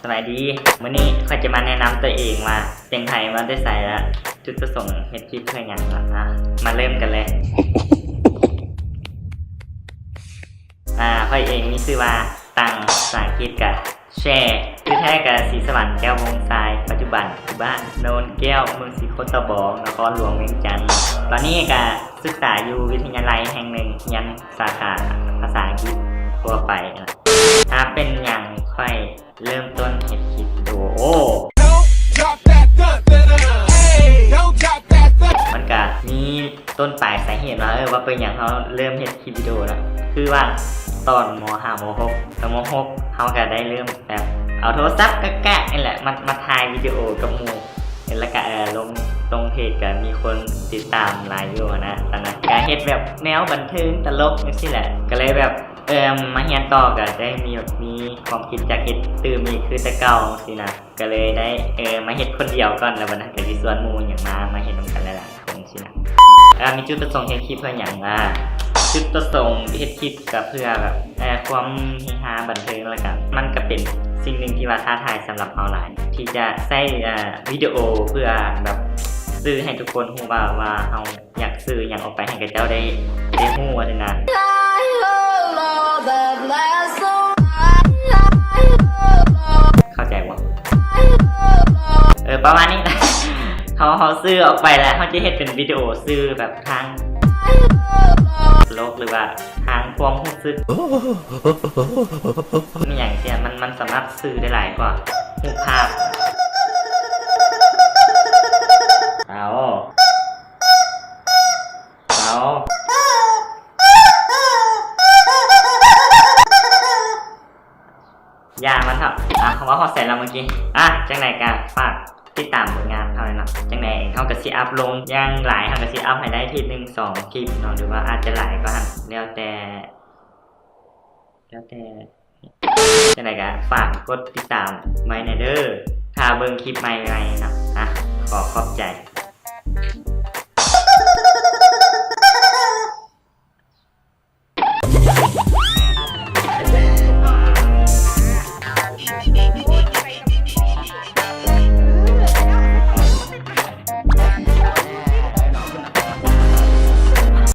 ສະບາຍດີ ມື້ນີ້ຂ້ອຍຈະມາແນະນຳຕົວເອງວ່າເປັນໃຜ ມາແຕ່ໃສ ແລະ ຈຸດປະສົງເຮັດຄລິບເພື່ອຫຍັງເນາະ. ມາເລີ່ມກັນເລີຍ. ອາ ຂ້ອຍເອງມີຊື່ວ່າ ຕັງ ພາສາອັງກິດກະ ແຊ ຊື່ແທ້ກະ ສີສະຫວັນ ແກ້ວວົງຊາຍ ປັດຈຸບັນຢູ່ບ້ານໂນນແກ້ວ ເມືອງສີໂຄດຕະບອງ ນະຄອນຫຼວງວຽງຈັນ. ຕອນນີ້ກະສຶກສາຢູ່ວິທະຍາໄລແຫ່ງໜຶ່ງ ຮຽນສາຂາພາສາອັງກິດທົ່ວໄປ. ຖ້າເປັນຫຍັງຂ້ອຍເລີ່ມຕົ້ນເຮັດຄລິບວິດີໂອ? ມັນກະມີ ຕົ້ນປາຍສາເຫດວ່າ ເອີ ວ່າເປັນຫຍັງເຮົາເລີ່ມເຮັດຄລິບວິດີໂອເນາະ ຄືວ່າຕອນ ມໍຫ້າ ມໍຫົກ ຕອນ ມໍຫົກ ເຮົາກະໄດ້ເລີ່ມແບບເອົາໂທລະສັບກາກໆ ນີ້ແຫຼະ ມາ ມາຖ່າຍວິດີໂອກັບໝູ່ ແລ້ວກະ ເອີ ລົງ ລົງເພຈ ກະມີຄົນຕິດຕາມຫຼາຍຢູ່ຫັ້ນນະ. ຕອນນັ້ນກະເຮັດແບບແນວບັນເທີງຕະຫຼົກຈັ່ງຊີ້ແຫຼະ ກະເລີຍແບບ ເອີ ມາຮຽນຕໍ່ກະໄດ້ມີ ມີຄວາມຄິດຢາກເຮັດຕື່ມອີກຄືແຕ່ເກົ່າຊີ້ນະ. ກະເລີຍໄດ້ ເອີ ມາເຮັດຄົນດຽວກ່ອນ ແລ້ວບັດນັ້ນກະຊິຊວນໝູ່ຫຍັງມາ ມາເຮັດນຳກັນຫຼາຍໆຄົນຊີ້ນະ. ເອີ ມີຈຸດປະສົງເຮັດຄລິບເພື່ອຫຍັງ? ອາ ຈຸດປະສົງເຮັດຄລິບກະເພື່ອແບບ ເອີ ຄວາມເຮຮາບັນເທີງ ແລ້ວກະມັນກະເປັນສິ່ງໜຶ່ງທີ່ວ່າທ້າທາຍສຳລັບເຮົາຫຼາຍ ທີ່ຈະໃຊ້ ເອີ ວິດີໂອເພື່ອແບບສື່ໃຫ້ທຸກຄົນຮູ້ວ່າ ວ່າເຮົາ ຢາກສື່ຫຍັງອອກໄປໃຫ້ເຂົາເຈົ້າໄດ້ ໄດ້ຮູ້ວ່າຊັ້ນນະ. ເຂົ້າໃຈບໍ່? ເອີ ປະມານນີ້ນະ. ເຮົາ ເຮົາສື່ອອກໄປແລ້ວ ເຮົາຈະເຮັດເປັນວິດີໂອສື່ແບບທາງຕະຫຼົກ ຫຼືວ່າທາງຄວາມຮູ້ສຶກ ມີຫຍັງຊີ້ ມັນ ມັນສາມາດສື່ໄດ້ຫຼາຍກວ່າຮູບພາບ. ເອົາ ເອົາ ຢ່າມັນເຖາະ. ອ່ະ ເຮົາເວົ້າຮອດໃສລະມື້ກີ້? ອ່ະ ຈັ່ງໃດກະຝາກຕິດຕາມຜົນງານເຮົາແຫຼະເນາະ. ຈັ່ງໃດເຮົາກະຊິອັບລົງຢ່າງຫຼາຍ ເຮົາກະຊິອັບໃຫ້ໄດ້ທິດໜຶ່ງສອງຄລິບເນາະ ຫຼືວ່າອາດຈະຫຼາຍກວ່າຫັ້ນ ແລ້ວແຕ່ ແລ້ວແຕ່. ຈັ່ງໃດກະຝາກກົດຕິດຕາມໄວ້ແດ່ເດີ ຖ້າເບິ່ງຄລິບໃໝ່ໆເນາະ. ອ່ະ ຂໍຂອບໃຈ.